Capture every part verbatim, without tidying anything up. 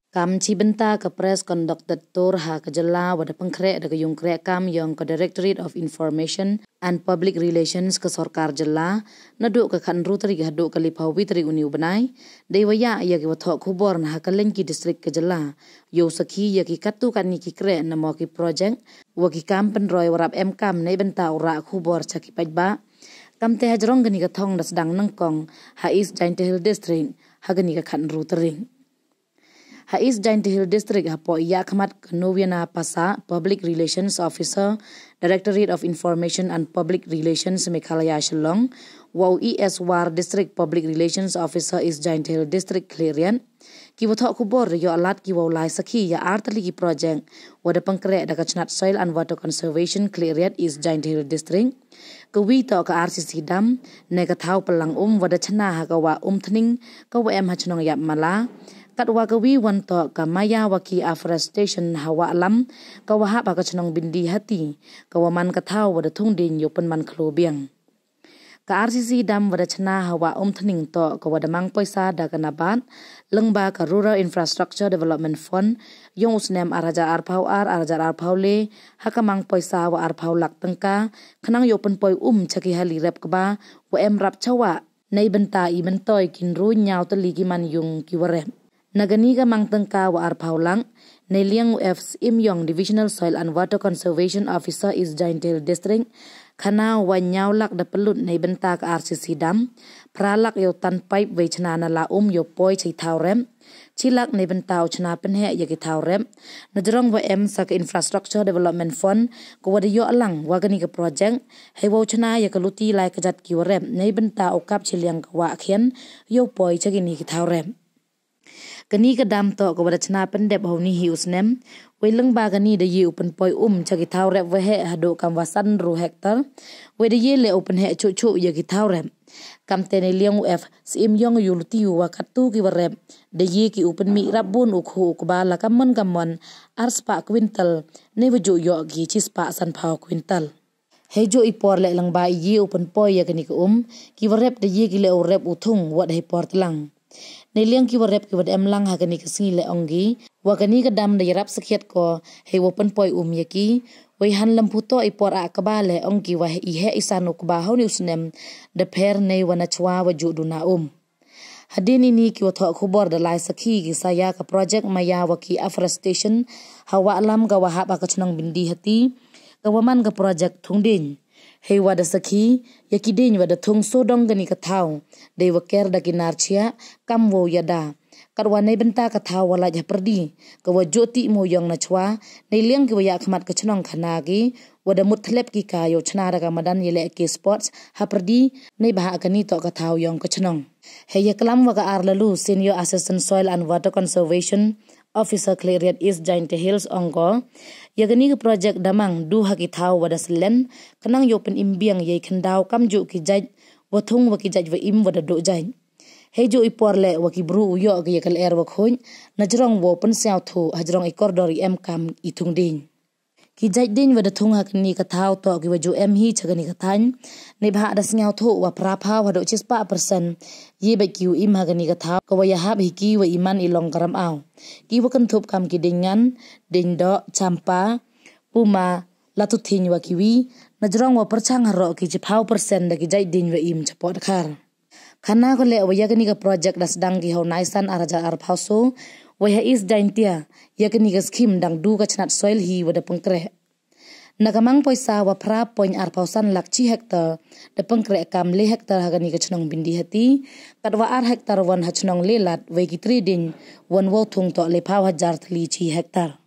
Kam chi bynta ka press conducted tour ha ka jylla wa da pynkhreh da ka yung kreh kam yong ka Directorate of Information and Public Relations ka sorkar jylla, naduh ka khatynru tarik haduh ka liphaw wi tarik uni u bnai, dei wa ya ya ki wa thoh khubor na ha ka leng ki district ka jylla, yow sakhi ya ki kattu katni ki kreh na mo ki project, wa ki kam pynroi wa rap em kam nei bynta u rah khubor cha ki paidbah. Kamte hajrong kani ka thong da sdang nyngkong ha East Jaintia Hills District ha kani ka khatynru tarik. Ha East Jaintia Hills District hapoh yakhmat ka Noviana Pasa, Public Relations Officer, Directorate of Information and Public Relations, Meghalaya, Shillong, wa u E S War, District Public Relations Officer, East Jaintia Hills District, Khliehriat, ki wa thoh khubor da yoh lad ki wow lai sakhi ya ar tylli ki project wa da pynkhreh da ka chnat Soil and Water Conservation, Khliehriat, East Jaintia Hills District. Ka wi toh ka R C C dam, ne ka thaw pynlang um wa da chna ha ka wah Umthning, ka wa em ha chnong Yapmala. Katwa ka wi wan toh ka Maya wa ki afforestation ha Wahlam, ka wa hap ha ka chnong Byndihati, ka wa man ka thaw wa da thung dieñ yow pynman khloo biang. Ka R C C dam wa da chna ha wah Umthning toh ka wa da mang poisa da ka NABARD, lyngba ka Rural Infrastructure Development Fund, yong u snem ar hajar arphaw ar, ar hajar arphaw le, ha ka mang poisa wa arphaw lak tyngka, khnang yow pynpoi um cha ki hali rep kba wa em rap cha wah, nei bynta i myntoi ki ynru ynñiaw tylli ki manyung ki wa rep. Na kani ka mang tyngka wa arphaw lak, nei liang u F Syiem Yong, Divisional Soil and Water Conservation Officer, East Jaintia Hills District, khana u wa ynñiaw lak da pynlut nei bynta ka R C C dam, phra lak yow tan pipe wei chna na la um yow poi cha i thaw rep, chi lak nei bynta u chna pynheh ya ki thaw rep. Najrong wa em sa ka Infrastructure Development Fund, ka wa da yoh lang wa kani ka project, hei wow chna ya ka luti lai ka jat ki wa rep, nei bynta u kap chi liang ka wah khian, yow poi cha kini ki thaw rep. Kani ka dam toh ka wa da chna pyndep ha uni hi u snem, wei lyngba kani da ye u pynpoi um cha ki thaw rep wa heh haduh kam wa san ynru hectare, wei da ye le u pynheh chuh chuh ya ki thaw rep. Kamte nei liang u F Syiem Yong yow luti u wa kattu ki wa rep, da ye ki u pynmih rap bun u khuh u kba la kammon kammon, ar spah kwintal, nei wa ju yoh ki chi spah sanphaw kwintal. Hei ju i por le lyngba i ye u pynpoi ya kani ka um, ki wa rep da ye ki le u rep u thung wat hei por tlang. Nei liang ki wa rep ki wa da em lang ha kani ka sngi le ong ki, wa kani ka dam da yarap sakhiat ko, hei wa pynpoi um ya ki, wei hanlem phutoh i por a kba le ong ki wa i heh i san u kba ha uni u snem, da pher nei wa na chwa wa ju duna um. Hadien ini ki wa thoh khubor da lai sakhi ki sa ya ka project Maya wa ki afforestation ha Wahlam ka wa hap ha ka chnong Byndihati, ka wa man ka project thung dieñ. Hei wa da sakhi ya ki dieñ wa da thung sodong kani ka thaw, dei wa ker da ki nar chiah, kam wow yada. Katwa nei bynta ka thaw wa lait ha pyrdi, ka wa ju tih mo yong na chwa, nei liang ki wa yakhmat ka chnong khana ki, wa da mut thlep ki ka yow chna da ka madan yaleh ki spots ha pyrdi, nei bha kani toh ka thaw yong ka chnong. Hei yaklam wa ka R Lalu, Senior Assistant Soil and Water Conservation Officer, Khliehriat East Jaintia Hills, ong ko, ya kani ka project da mang du ha ki thaw wa da slen, khnang yow pynim biang ya i khyndaw kamjuh ki jait wa thung wa ki jait wa im wa da duh jait. Hei ju i por le wa ki bru u yoh ki ya ka lyer wa khuid, najrong wow pynsngewthuh hajrong i kordor i em kam i thung dieñ. Ki jait dieñ wa da thung ha kani ka thaw toh ki wa ju em hi cha kani ka thaiñ, nei bha da sngewthuh wa phra phaw haduh chi spah percent ye bait ki u im ha kani ka thaw, ka wa yahap hi ki wa i man i long ka ramaw. Ki wa kynthup kam ki dieñ ngan, dieñ doh, champa, puma, latuthiñ wa kiwi, najrong wa pyrchang haroh ki chi phaw percent da ki jait dieñ wa im chapoh dkhar. Khana ko le wa ya kani ka project da sdang ki ha u Naisan ar hajar arphaw so, wei ha East Jaintia, ya kani ka scheme dang du ka chnat soil hi wa da pynkhreh. Na ka mang poisa wa phra point arphaw san lak chi hectare, da pynkhreh kam le hectare ha kani ka chnong Byndihati, katwa ar hectare wan ha chnong Lelat, wei ki tre dieñ wan wow thung toh le phaw hajar tylli chi hectare.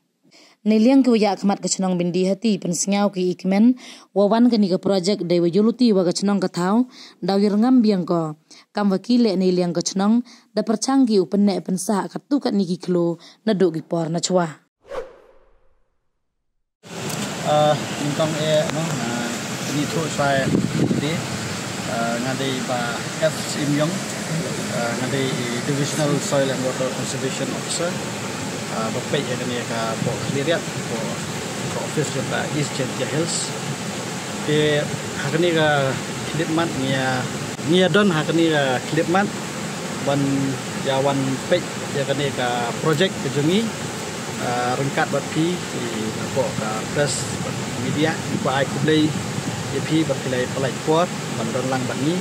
Nei liang ki wa yakhmat ka chnong Byndihati pynsngew ki i kmen wa wan kani ka project dei wa yoh luti wa ka chnong ka thaw, daw yarngam biang ko. Kam wa ki le nei liang ka chnong, da pyrchang ki u pynneh pynsah kattu katni ki khloo naduh ki por na chwa. Ah, nyngkong e, no, ah, ni thu chwa de. Ah, nga dei bah F Syiem Yong. Ah, nga dei Divisional Soil and Water Conservation Officer. Ah, ba peit ya kani ka poh Khliehriat, poh, poh office jong ka East Jaintia Hills. Te ha kani ka khyllipmat ngi ya, ngi ya don ha kani ka khyllipmat ban ya wan peit ya kani ka project ka jong i, ah, ryngkat bad phi, i, hapoh ka press, media, i kwah ai khublei ya phi bad phi lai pynlait por ban don lang bad ngi.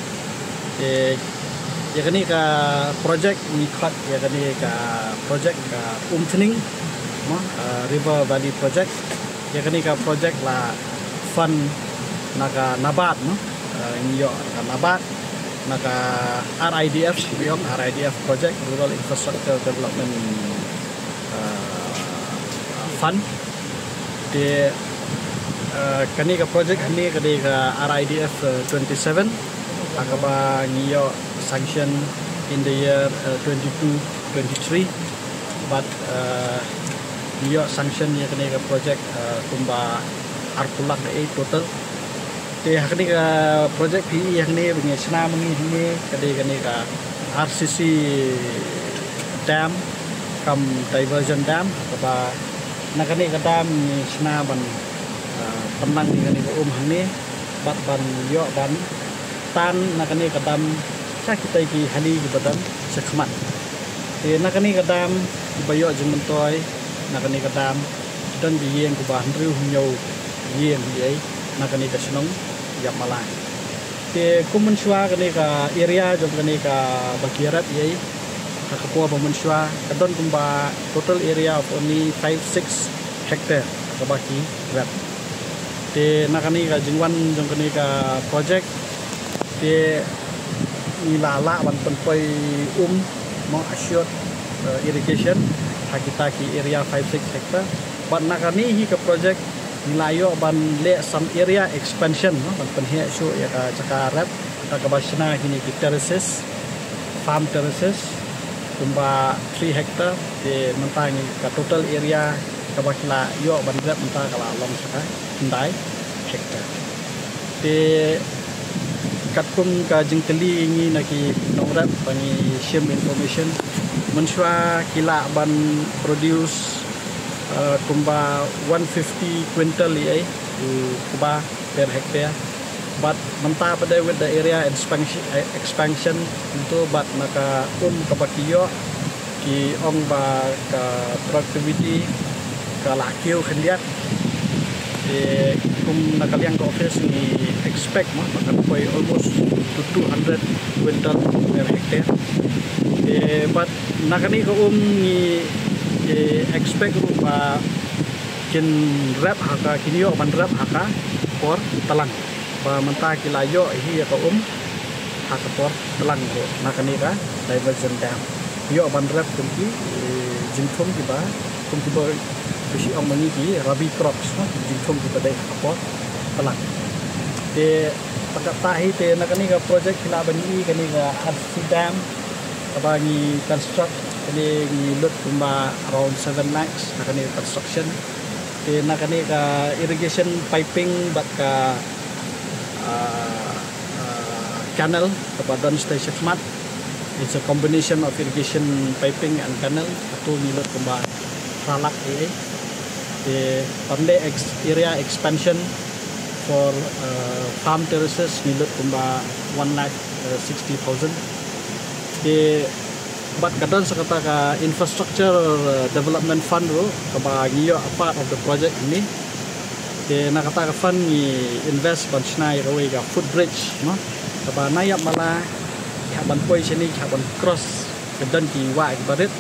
Te ya kani ka project ngi khot ya kani ka project ka Umthning, mo, ah, River Valley Project. Ya kani ka project la fund na ka NABARD, no? Ah, ngi yoh ka NABARD, na ka R I D F, ngi yoh R I D F project, Rural Infrastructure Development, ah, Fund. Te, ah, kani ka project hani kani ka R I D F, ah, twenty-seven, ha kaba ngi yoh sanction in the year, ah, twenty-two twenty-three. Bad, ah, ngi yoh sanction ya kani ka project, ah, kumba arphew lak e total. Te ha kani ka project phi i hangne ba ngi shna ma ngi hangne ka dei kani ka R C C dam, kam diversion dam, kaba na kani ka dam ngi shna ban, ah, pynlang ya kani ka um hangne, bad ban yoh ban tan na kani ka dam sha kitai ki hali kiba don shakhmat. Te na kani ka dam kiba yoh jingmyntoi na kani ka dam, don ki ïing kiba hynriew hynñiew ïing hi ei na kani ka shnong Yapmala. Te kum mynshwa kani ka area jong kani kaba ki rep ei, ha ka por ba mynshwa ka don kumba total area of only five six hectare kaba ki rep. Te na kani ka jingwan jong kani ka project, te ngi la lah ban pynpoi um, mo, assured, eh, irrigation ha kita ki area five six hectare. Bad na kani hi ka project ngi la yoh ban leh some area expansion, no, ban pynheh shuh ya ka jaka rep, da kaba shna kini ki terraces, farm terraces, kumba three hectare. Te mynta ngi ka total area kaba ki la yoh ban rep mynta ka la long sha ka khyndai hectare. Te katkum ka jingtylli ngi na ki nongrep ba ngi shim information, mynshwa ki lah ban produce, uh, kumba one fifty quintal i ei, u kba per hectare. But mynta pat de with the area expansion, eh, expansion, ntu bad na ka um kaba ki yoh, ki ong ba ka productivity ka la kiew khyndiat. Te kum na ka liang ka office ngi expect mo ba kan poi almost to two hundred quintal per hectare. Te bad na kani ka um ngi, eh, expect ruh ba kin rep ha ka, kin yoh ban rep ha ka por tlang. Ba mynta ki la yoh hi ya ka um ha ka por tlang ruh na kani ka diversion dam. Yoh ban rep kum ki, eh, jingthum kiba, kum kiba, ba shi ong ma ngi ki rabi crops, no, jingthum kiba dei ha ka por tlang. Te pat kata hi te na kani ka project ki lah ban i kani ka R C C dam kaba ngi construct, kani ngi lut kumba around seven lakhs na kani ka construction. Te na kani ka irrigation piping bad ka, ah, ah, canal kaba don sha tai shakhmat. It's a combination of irrigation piping and canal. Atu ngi lut kumba phra lak e. Te pynleh ex-, area expansion for, uh, farm terraces ngi lut kumba one lakh, uh, sixty thousand. Te bad ka don sa kata ka infrastructure, uh, development fund ruh kaba ngi yoh a part of the project ni. Te na kata ka fund ngi invest ban shna ya kawei ka footbridge, no? Kaba na Yapmala, ki hap ban poi shane, ki hap ban cross ka don ki wah kiba rit.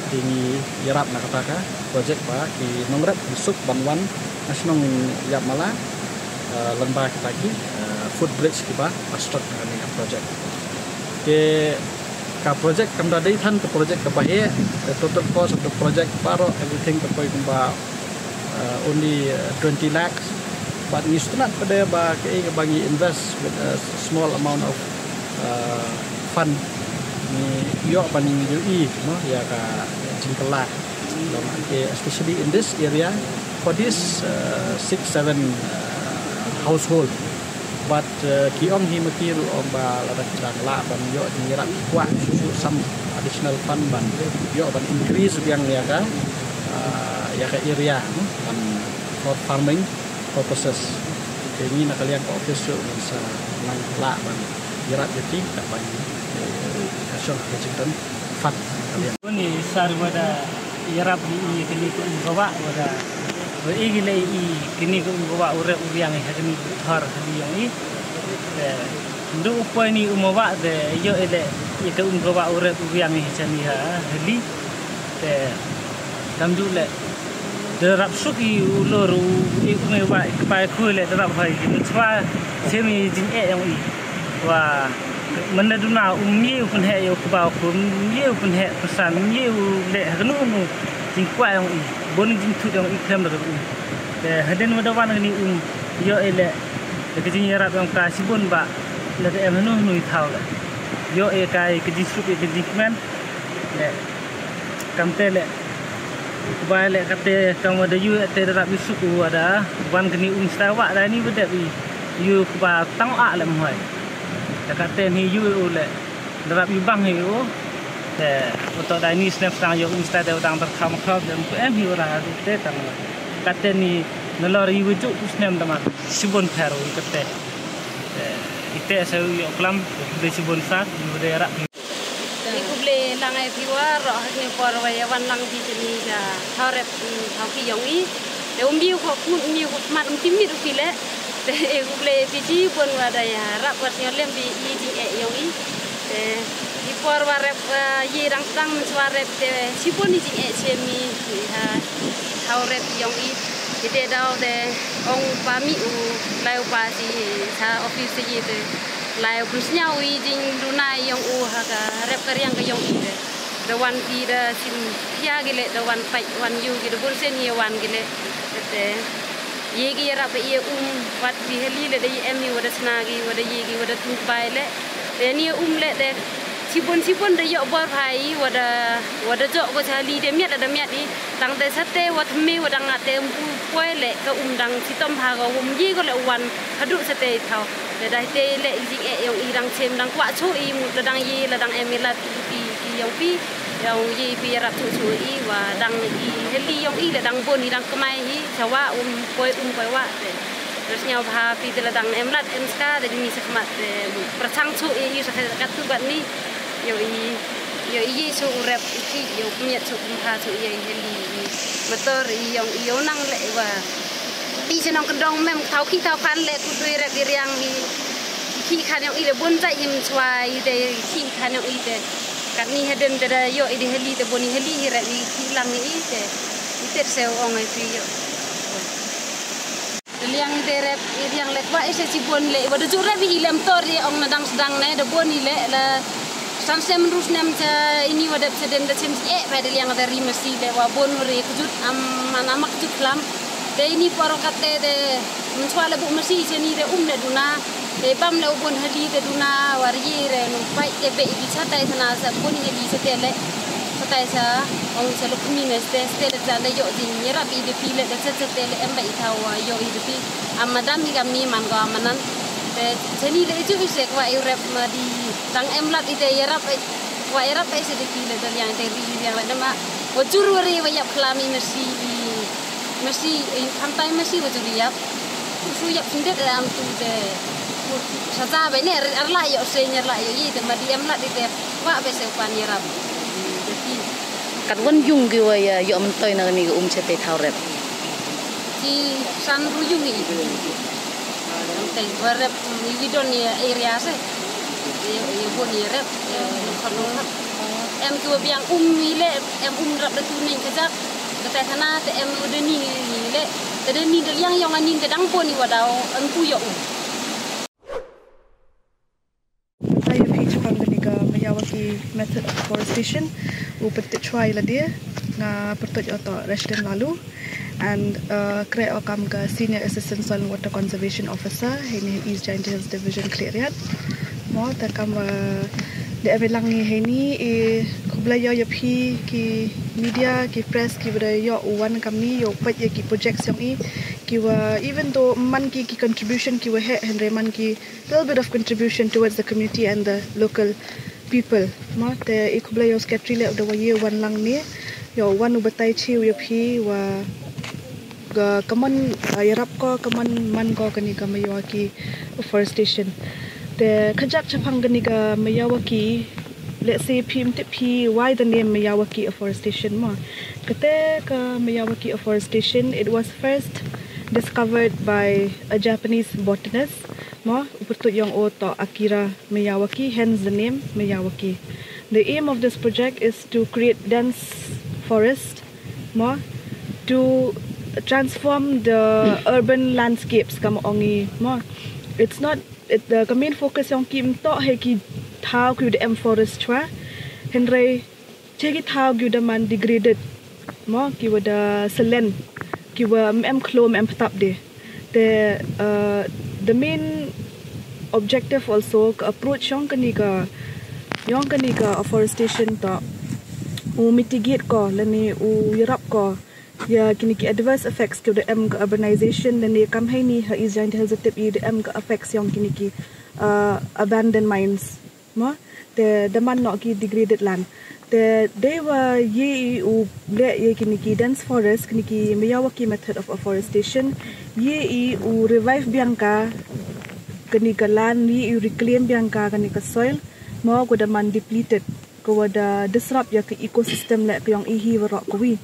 Te ngi yarap na kata ka project ba ki nongrep ki suk ban wan na shnong Yapmala, eh, lyngba kita ki, eh, footbridge kiba construct na kani ka project. Te ka project kam da dei than ka project kaba heh, the total cost of the project baroh everything ka poi kumba, uh, only, uh, twenty lakhs. But ngi sngewtynnat pat de ba kaei kaba ngi invest with a small amount of, uh, fund, ngi yoh ban ngi ïohi, no, ya ka jingkylla. Te especially in this area for this, uh, six, seven, uh, household. But, uh, ki ong hi ma ki ruh ong ba lada ki dang lah ban yoh jingyarap ki kwah shuh shuh some additional fund ban yoh ban increase biang ya ka, uh, ya ka area, no, ban for farming purposes. Te ngi na ka liang ka office ruh ngin sa nang lah ban yarap ya ki, da ban, eh, ka shong ka jingdon Uni sar wada yarap ni i kini ko um gawa wada. Wa i gile i kini ko um gawa u rep u riang i ha kini ko thar ha kini yong i. Te ndu u poi ni um gawa te yo i le i ka um gawa u rep u riang i ha kini ha hali. Te kam du le. Da rap suk i u lor u i um gawa i kpai khu le da rap hai ki chwa semi jing e yong i. Wa Manda duna um ye u pynheh yow kba u khum, um ye u pynheh pyrsan, um ye u leh ha kanu kanu jingkwah yong i, bun jingthut yong i khlem da ka um. Te hadien wa da wan kani um, yoh i leh, te ka jingyarap yong ka chibun ba, leh te em hanu hanu i thaw leh. Yoh i ka i ka jingsuk i ka jingkmen, leh. Kamte leh. Kba leh kate kam wa da yu te da rap i suk u wa da, wan kani um sta wa da ni wa dep i. Yu kba tang a leh mhoi. Te kate ni yu u leh. Da rap yu bang hi u. Te, u to da ni snem tang yoh um sta te u tang tar kham kham te em hi u ra te tang. Kate ni nalor yu juk u snem da ma. Chibun pher u kate. Te, ite sa u yoh klam, te chibun sa, yu de rap. I khublei lang e phi waroh ha kani por wa ya wan lang phi kani ka thaw rep, mm, thaw ki yong i. Te um biu ko kut, um biu ko mat, um timit u phi le. Te i khublei phi chibun wa da ya rap wa sñiaw lem phi i jingeh yong i. Te i por wa rep, wa ye dang sdang mynchwa rep te chibun i jingeh chem i, ha, thaw rep yong i. Te te daw te ong pa mi u, lai u pa si sa office te ye te. Lai u pynsñiaw i jingduna yong u ha ka rep ka riang ka yong i te. Da wan ki da sim pia ki le, da wan pait wan yu ki da bun sen ye wan ki le. Te ye ki yarap ye um wat ki hali le da ye em i wa da sna ki, wa da ye ki, wa da tung bai le. Te ni um le te chibun chibun da yoh bor bha i, wa da, wa da joh ko cha hali te miat da miat i. Tang te sa te wa thymme wa dang a te um pu poi le ka um dang chitom bha ko um ye ko le wan. Hadooh sa te i thaw. Te da te le i jingeh yong i dang chem dang kwah chu i mut la dang ye la dang em i la tu ki, ki yong phi. Yong ye phi yarap chu chu i wa dang i hali yong i la dang bun i dang kmai hi. Sa wa um poi um poi wa te. Terus ñiaw bha phi te la dang em lat em ska te ni sa khmat te. Pyrchang chu i i sa ka tu kat ni. Yoh i, yoh i ye chu u rep i ki, yoh u pynmiat chu u pynbha chu i ye i hali i. Motor i yong i yoh nang le wa. Pi chnong kyndong mem thaw ki thaw khan le kut dui rep i riang i. I ki khan yong i le bun jait him chwa i te i ki khan yong i te. Kat ni hadien te da yoh i di hali te bun i hali i rep i ki lang i te. I te se ong i phi yoh. Liang i te rep, i riang le kwah i se chibun le, wa da ju rep i le motor i ong na dang sdang ne, da bun i le, la san snem ru snem cha ini wa dep cha den da chem eh, wa da liang da ri masi le, wa bun ri kjut am, man am kjut klam. Te ini por kate te, mynchwa le bu masi cha ni te um le duna, te bam le u bun hali te duna, wa ri re nu pai te be i bi cha tai thana sa bun i hali cha te le. Patai sa, ong sa luk kmine ste, ste da jan da yoh jingyarap i de phi le da chet chet te le em ba i thaw wa yoh i de phi. Am madam i kam ni man ko am manan. Te chani le i ju i se kwah i rep ma di dang em lat i te yarap i, kwah yarap i se de phi le da liang te ri liang le da ma. Wa jur wa ri wa yap klam i masi i, masi i, khamtai masi wa jur yap. Su yap sundet da am tu te. Sa ja ba ne ar la yoh se nyar la yoh i te ma di em lat i te. Wa be se u pan yarap. Kat wan yung ki wa ya yoh myntoi na kani ka um cha te thaw rep. Ki san ru yung i. Te wa rep i wi don i area se. I, i bun i rep, i khon rep. Em ki wa biang um i le, em um rap da tu neng kajak. Ka te thana te em u de ni i le. Te de ni de liang yong ani te dang bun i wa daw, em ku yoh um. Tayo phi chapang kani ka Miyawaki method of afforestation, u pyntit chwa i lade, nga pyntit o to resident Laloo, and, uh, kre o kam ka Senior Assistant Soil and Water Conservation Officer, heini East Jaintia Hills Division Khliehriat. Mo, te kam, uh, de ave lang i heini, i khublei yoh ya phi ki media, ki press, ki wa da yoh u wan kam ni, yoh pait ya ki projects yong i, ki wa, even though man ki, ki contribution ki wa heh, hynre man ki, little bit of contribution towards the community and the local people. Ma, te i khublei yoh secretary le da wa ye wan lang ni, yoh wan u batai chi u ya phi wa ka, kaman, ah, yarap ko, kaman man ko kani ka Miyawaki afforestation. Te kajak chapang kani ka Miyawaki Let's say, phi ym tip phi why the name Miyawaki Afforestation mo. Kate ka Miyawaki Afforestation, it was first discovered by a Japanese botanist mo, u pyrtuit yong o toh Akira Miyawaki, hence the name Miyawaki. The aim of this project is to create dense forest mo, to transform the urban landscapes, kam ong i mo. It's not, it, the, ka main focus yong ki ym toh hei ki thaw ki wa da em forest chwa, hynrei cha ki thaw ki wa da man degraded mo, ki wa da salen, ki wa ym em khloo, ym em ptap de. Te, uh, the main objective also, ka approach yong kani ka, yong kani ka afforestation toh u mitigate ko lane u yarap ko ya kini ki adverse effects ki wa da em ka urbanization, lane kam heini ha East Jaintia Hills tip i da em ka effects yong kini ki, uh, abandoned mines mo. Te da man noh ki degraded land. Te dei wa ye i u leh ya kini ki dense forest, kini ki Miyawaki method of afforestation, ye i u revive biang ka kani ka land, ye i u reclaim biang ka kani ka soil mo, ka wa da man depleted, ka wa da disrupt ya ka ecosystem leh ka yong i hi waroh kawi.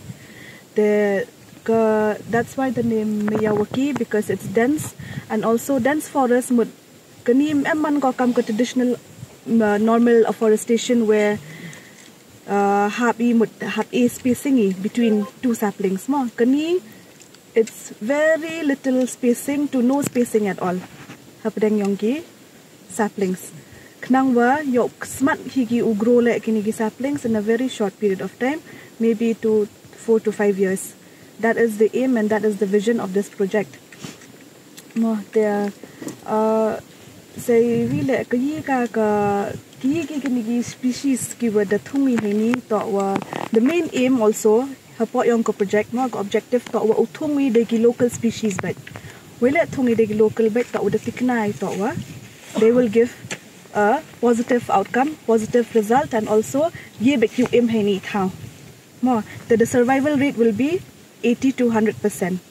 Te ka, that's why the name Miyawaki, because it's dense, and also dense forest mut kani ym em man ko kam ka traditional, uh, normal afforestation where, uh, hap i mut, hap i spacing i between two saplings mo. Kani, it's very little spacing to no spacing at all hapdeng yong ki saplings. Khnang wa yow smat hi ki u grow leh kini ki saplings in a very short period of time, maybe to four to five years. That is the aim and that is the vision of this project. Mo, te, uh, sa wi leh ka yi ka, ka, ki yi ki kini ki species ki wa da thung i heini toh wa, the main aim also hapoh yong ka project mo, ka objective toh wa u thung i da ki local species bait. Wei leh thung i da ki local bait toh wa da tikna i toh wa they will give a positive outcome, positive result, and also ye bait ki u im heini thaw mo. The, the survival rate will be eighty to hundred percent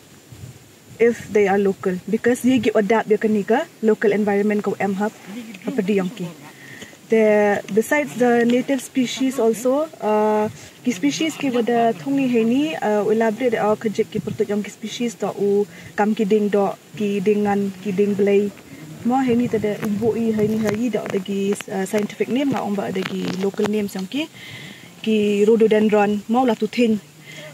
if they are local, because ye ki adapt ya kani ka local environment ka em hap hapyrdi yong ki. Te besides the native species also, uh, ki species ki wa da thung i heini, uh, u elaborate o kajik ki pyrtuit yong ki species toh u kam ki dieng doh, ki dieng ngan, ki dieng blei mo. Heini te da u booh i heini ha yi doh da ki, uh, scientific name, nga ong ba da ki local names yong ki, ki rhododendron mo, u latu thiñ,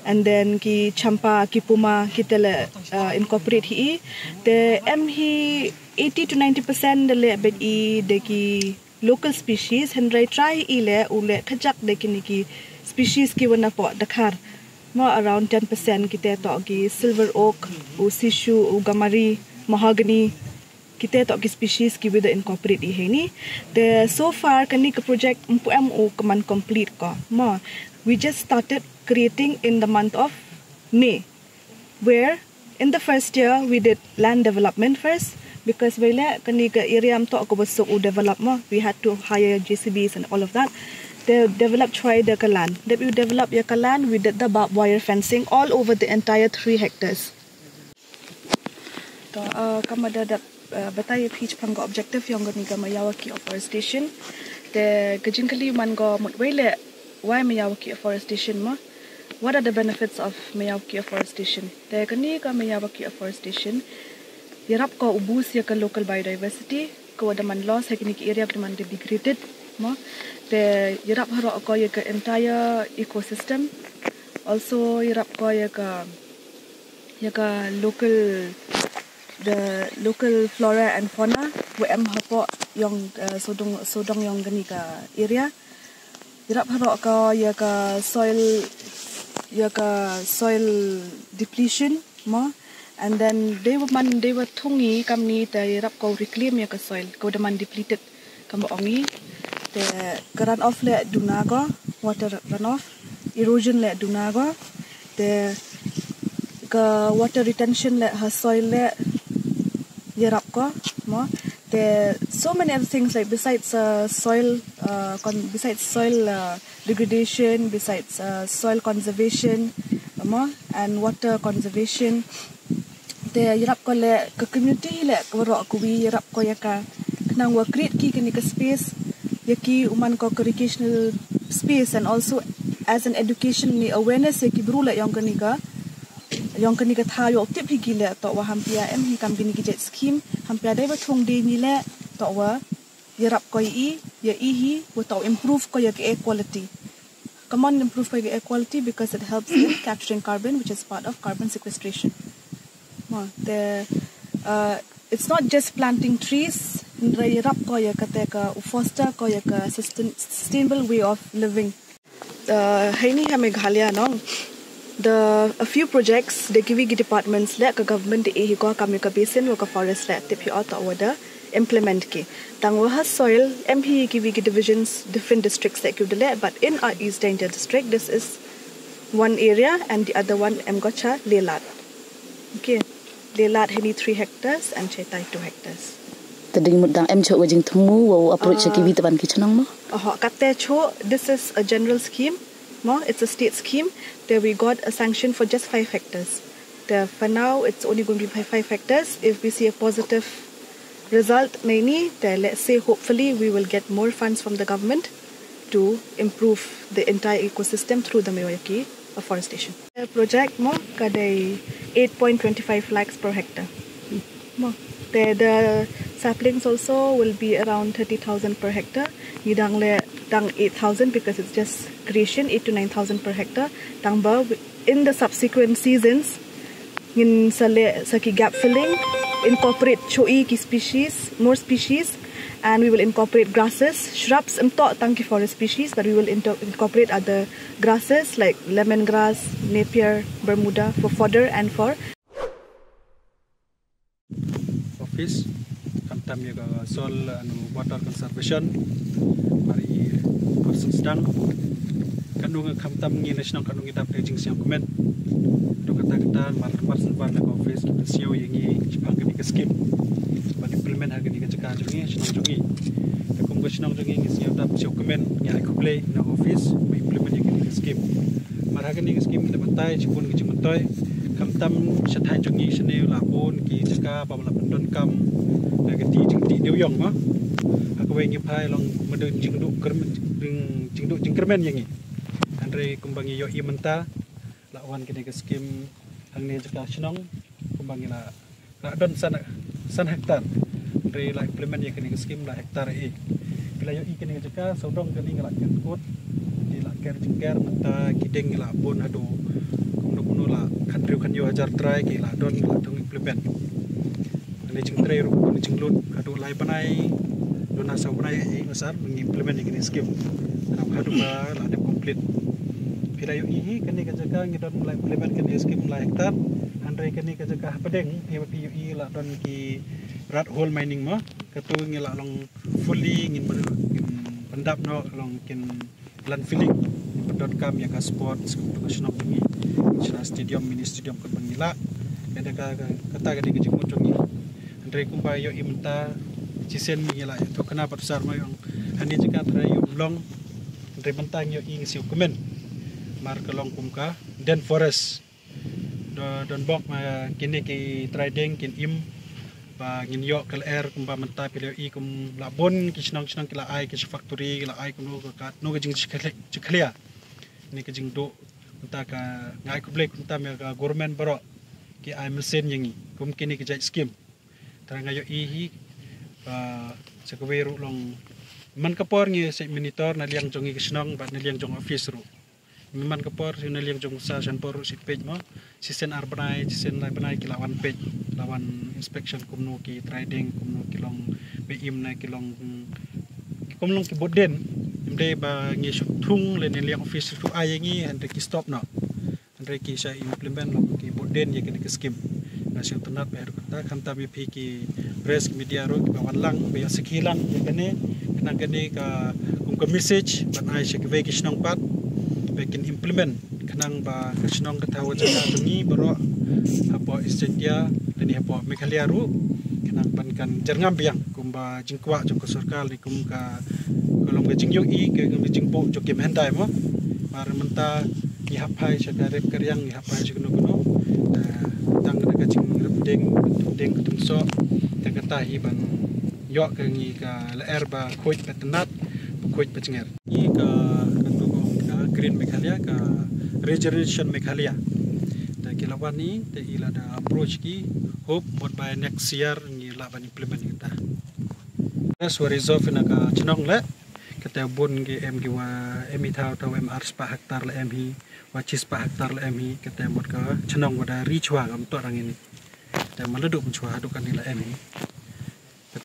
and then ki champa, ki puma, ki te leh, uh, incorporate hi i. Te em hi eighty to ninety percent da leh bait i da ki local species, hynrei try i leh u leh kajak da kini ki species ki wa na poh dkhar mo, around ten percent. Ki te toh ki silver oak, u sisoo, u gamari, mahogany, ki te toh ki species ki wa da incorporate i heini. Te so far kani ka project ym pu em u ka man complete ko mo. We just started creating in the month of May, where in the first year we did land development first, because wei leh kani ka area ym toh ka wa suk u develop mo. We had to hire J C Bs and all of that. Te develop chwa i da ka land. Dep u develop ya ka land, we did the barbed wire fencing all over the entire three hectares. To, uh, kam wa da dep, uh, batai ya phi chaphang ka objective yong kani ka Miyawaki Afforestation. Te ka jingkylli man ko mut wei leh, why Miyawaki Afforestation mo? What are the benefits of Miyawaki Afforestation? Te kani ka Miyawaki Afforestation yarap ko u boost ya ka local biodiversity, ka wa da man loss ha kini ki area, ka wa da man degraded mo. Te yarap haroh ko ya ka entire ecosystem. Also yarap ko ya ka, ya ka local, the local flora and fauna wa em hapoh yong, uh, sawdong, sawdong yong kani ka area. Yarap haroh ko ya ka soil, ya ka soil depletion mo. And then dei wa man, dei wa thung i kamni, te yarap ko reclaim ya ka soil ka wa da man depleted, kam ong i. Te ka run off leh duna ko, water run off, erosion leh duna ko. Te ka water retention leh ha soil leh yarap ko mo. Te so many other things, like, besides, uh, soil, uh, con-, besides soil, uh, degradation, besides, uh, soil conservation mo, and water conservation. Te yarap ko leh ka community leh ka waroh kawi, yarap ko ya ka, khnang wa create ki kani ka space ya ki u man ko ka recreational space and also as an education ne awareness ya ki bru le yong kani ka, yong kani ka thaw yow tip hi ki le toh wa hampia em hi kam kini ki jait scheme, hampia dei wa thung dei ni le toh wa yarap ko ya i, ya i hi, wa toh improve ko ya ka air quality. Kammon improve ko ya ka air quality because it helps in capturing carbon, which is part of carbon sequestration. Mo, te, uh, it's not just planting trees, hynrei yarap ko ya kate ka u foster ko ya ka sustain-, sustainable way of living. Uh, heini ha Meghalaya nong. The, a few projects, the kiwi ki departments le ka government e hi ko kam ya ka basin wa ka forest le tip hi o toh wa da implement ki. Tang wa ha soil, em hi kiwi ki divisions, different districts le ki u da le, but in our East Jaintia district, this is one area and the other one em ko cha Lelat. Okay. Lelat heini three hectares and Chetai two hectares. Te ding mut dang em chok wa jingthmu wa u approach cha kiwi te ban ki chnong mo? Oho, kate chok, this is a general scheme. Mo, it's a state scheme. Te we got a sanction for just five hectares. Te for now, it's only going to be five hectares. If we see a positive result neini, te let's say hopefully we will get more funds from the government to improve the entire ecosystem through the Mewaki afforestation. The project mo ka dei eight point twenty five lakhs per hectare. Mo, the, the saplings also will be around thirty thousand per hectare. Ngi dang le dang eight thousand because it's just creation, eight to nine thousand per hectare. Tang ba in the subsequent seasons, ngin sa le sa ki gap filling, incorporate choi ki species, more species, and we will incorporate grasses, shrubs, em toh tang ki forest species, but we will into-, incorporate other grasses like lemon grass, Napier, Bermuda for fodder and for office, khamtam ya ka soil and water conservation, mar i person sdang. Kanu nga khamtam ngi na chnong kanu ngi dap te jingsngewkmen. To kata kata mar, mar sngewbha na ka office ki sngewbha ya ngi chipang kani ka scheme. Ban implement ha kani ka jaka jong ngi, chnong jong ngi. Te kum ka chnong jong ngi ngi sngewdap sngewkmen, ngi ai khublei na office ba implement ya kani ka scheme. Mar ha kani ka scheme da batai chibun ki jingmyntoi. Khamtam sha thaiñ jong ngi shane la bun ki jaka ba la pyndonkam na ka ti jingti dewïong mo. Ha kawei ngi phai long madu jingduk kyrmen, jing, jingduk jingkyrmen ya ngi. Hynrei kumba ngi ïohi mynta la wan kani ka scheme hangne jaka chnong kumba ngi la la don san, san hectare. Hynrei la implement ya kani ka scheme la hectare e. Phi la ïohi kani ka jaka sawdong kani ka la ker kut, ki la ker jingker, mynta ki ding la bun haduh kumno kumno la khathynriew khathynñiew hajar trai ki la don, la don implement. Kani jingtrei ruh kani jinglut haduh lai bnai, duna saw bnai e ngasar ngi implement ya kani scheme. Haduh ba la dep complete. Phi la ïohi hi kani ka jaka ngi don la implement kani scheme la hectare. Hynrei kani ka jaka hapdeng, phi ba phi ïohi la don ki rat hole mining mo. Katu ngi la long fully ngin pyn-, ngin pyndap noh long kin landfilling. Ngin pyndonkam ya ka sports, kumtu ka chnong jong ngi. Chna stadium, mini stadium, kaba ngi la. Kata ka, ka, kata ka dei ka jingmut jong ngi. Hynrei kumba ïohi mynta, chisien ngi la ïathuh khana pat u sir mo ong. Hani jaka trai ym long. Hynrei mynta ngi ïohi ngi sngewkmen. Mar ka long kum ka den forest. Do, don bok ma kini ki trai ding kin im ba ngin ïoh ka lyer kumba mynta phi la ïohi kum la bun ki chnong chnong ki la ai ki factory ki la ai kumno ka katno ka jingchikhlia, chikhlia. Ni ka jingduk mynta ka ngai khublei kumta me ka government baroh ki ai machine ya ngi kum kini ki jait scheme. Tang nga ïohi hi ba sa kawei ruh long man ka por ngi sa monitor na liang jong ngi ka chnong bad na liang jong office ruh. Man ka por na liang jong sa chan por ruh si peit mo, chisien ar bnai, chisien lai bnai ki la wan peit, la wan inspection kumno ki trai ding, kumno ki long be im na ki long, kum long ki bud den. Ym dei ba ngi shu thung le na liang office shu ai ya ngi hynrei ki stop noh. Hynrei ki sa implement long ki bud den ya kani ka scheme. Nga sngewtynnat ba ruh kata khamtam ya phi ki press media ruh kiba wan lang, ba ïa sakhi lang ya kani, khnang kani ka kum ka message ban ai sha kiwei ki chnong pat ba kin implement khnang ba ka chnong ka thaw ka jaka jong ngi baroh hapoh East Jaintia lane hapoh Meghalaya ruh khnang ban kan jyrngam biang kumba jingkwah jong ka sorkar ne kum ka, ka long ka jingïohi, ka long ka jingbuh jong ki mendai mo. Mar mynta ngi hap phai sha ka rep ka riang, ngi hap phai sha kano kano. Te tang ka jingrep ding, ding ka tumsoh. Te kata hi ban ïoh ka ngi ka lyer ba khuid ba tynnat, Kuch Pachnger. Ni ka, ka tu ka, ka Green Meghalaya, ka Regeneration Meghalaya. Te ki la wan ni, te i la da approach ki, hope mut by next year ngi lah ban implement kita. Yes, wa resolve na ka chnong le, kate bun ki em ki wa em i thaw thaw em ar spah hektar le em hi, wa chi spah hektar le em hi, kate mut ka chnong wa da ri chwa kam to rang ini. Te ma la duk chwa duk kani le em hi.